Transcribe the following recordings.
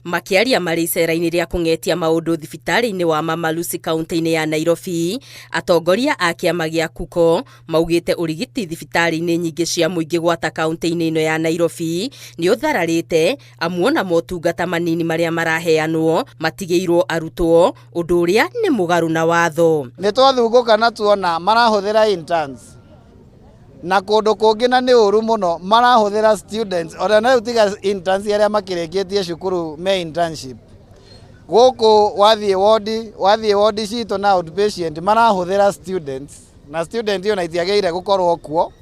Makĩaria marĩ icera-inĩ rĩa kũng'etia maũndũ thibitarĩ-inĩ wa Mama Lucy kaunti-inĩ ya Nairobi, atongoria a kĩama gĩa KUCO maugĩte ũrigiti thibitarĩ-inĩ nyingĩ cia mũingĩ gwata kaunti-inĩ ĩno ya Nairobi nĩ ũthararĩte, amu ona motungata manini marĩa maraheanwo matigĩirwo arutwo, ũndũ ũrĩa nĩ mũgarũ na watho. Nĩ twathungũka na tuona marahũthĩra interns na kũndũ kũngĩ, na nĩ ũru mũno marahũthĩra students, ona na rĩu tiga interns arĩa makĩrĩkĩtie cukuru me internship. Gũkũ wathiĩ wodi, wathiĩ wodi citũ na outpatient, marahũthĩra students, na student ona itiagĩrĩire gũkorwo kuo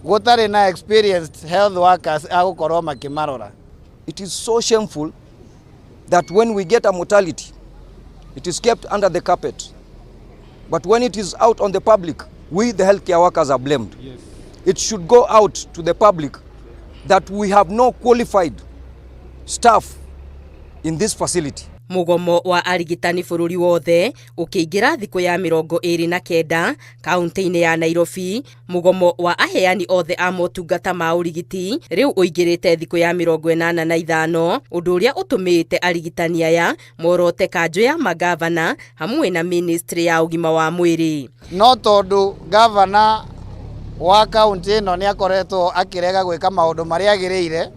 gũtarĩ na experienced health workers a gũkorwo makĩmarora. It is so shameful that when we get a mortality, it is kept under the carpet. But when it is out on the public, we, the healthcare workers, are blamed. It should go out to the public that we have no qualified staff in this facility. Mũgomo wa arigitani bũrũri wothe ũkĩingĩra thikũ ya 29 kaunti-inĩ ya Nairobi, mũgomo wa aheani othe a motungata ma ũrigiti rĩu ũingĩrĩte thikũ ya 85, ũndũ ũrĩa ũtũmĩte arigitani aya morote kanjũ ya magavana hamwe na ministry ya ũgima wa mwĩrĩ. No tondũ gavana wa kaunti ĩno nĩ akoretwo akĩrega gwĩka maũndũ marĩa agĩrĩire,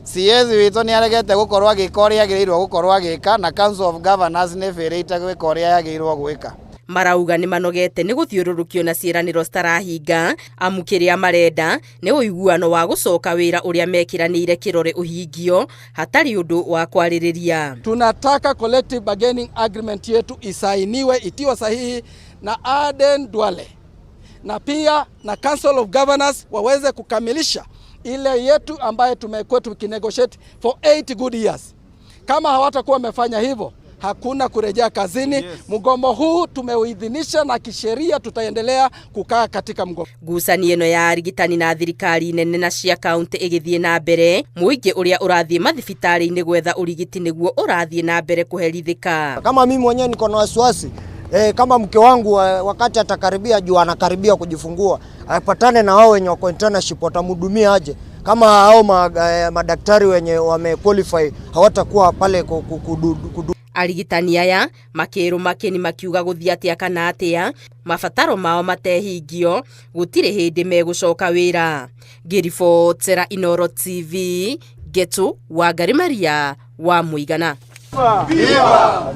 CS witũ nĩ aregete gũkorwo agĩka ũrĩa agĩrĩirwo gũkorwo agĩka, na Council of Governors nĩ ĩbĩrĩte gwĩka ũrĩa yagĩrĩirwo gwĩka. Marauga nĩ manogete nĩ gũthiũrũrũkio na ciĩranĩro citarahinga, amu kĩrĩa marenda nĩ ũiguano wa gũcoka wĩra ũrĩa mekĩranĩire kĩrore ũhingio hatarĩ ũndũ wa kwarĩrĩria. Tunataka collective bargaining agreement yetu isainiwe, itiwe sahihi na Aden Duale na pia na Council of Governors waweze kukamilisha ile yetu ambayo tumekuwa tukinegotiate for 8 good years. Kama hawatakuwa wamefanya hivyo, hakuna kurejea kazini. Mgomo huu tumeuidhinisha na kisheria tutaendelea kukaa katika mgomo. Ngucanio ĩno ya arigitani na thirikari nene na cia kaunti ĩgĩthiĩ na mbere, mũingĩ ũrĩa ũrathiĩ mathibitarĩ-inĩ gwetha ũrigiti nĩguo ũrathiĩ na mbere kũherithĩka. Kama mimi mwenyewe niko na wasiwasi kama mke wangu wakati atakaribia, juu anakaribia kujifungua, apatane na wao wenye wako internship, watamhudumia aje? Kama hao madaktari wenye wame qualify hawatakuwa pale kudu Arigitani aya makĩrũ makĩni makiuga gũthiĩ atĩa kana atĩa mabataro mao matehingio gũtirĩ hĩndĩ megũcoka wĩra. Ngĩribotera Inoro TV, Ngetu Wangari Maria wa Mũigana. Viva!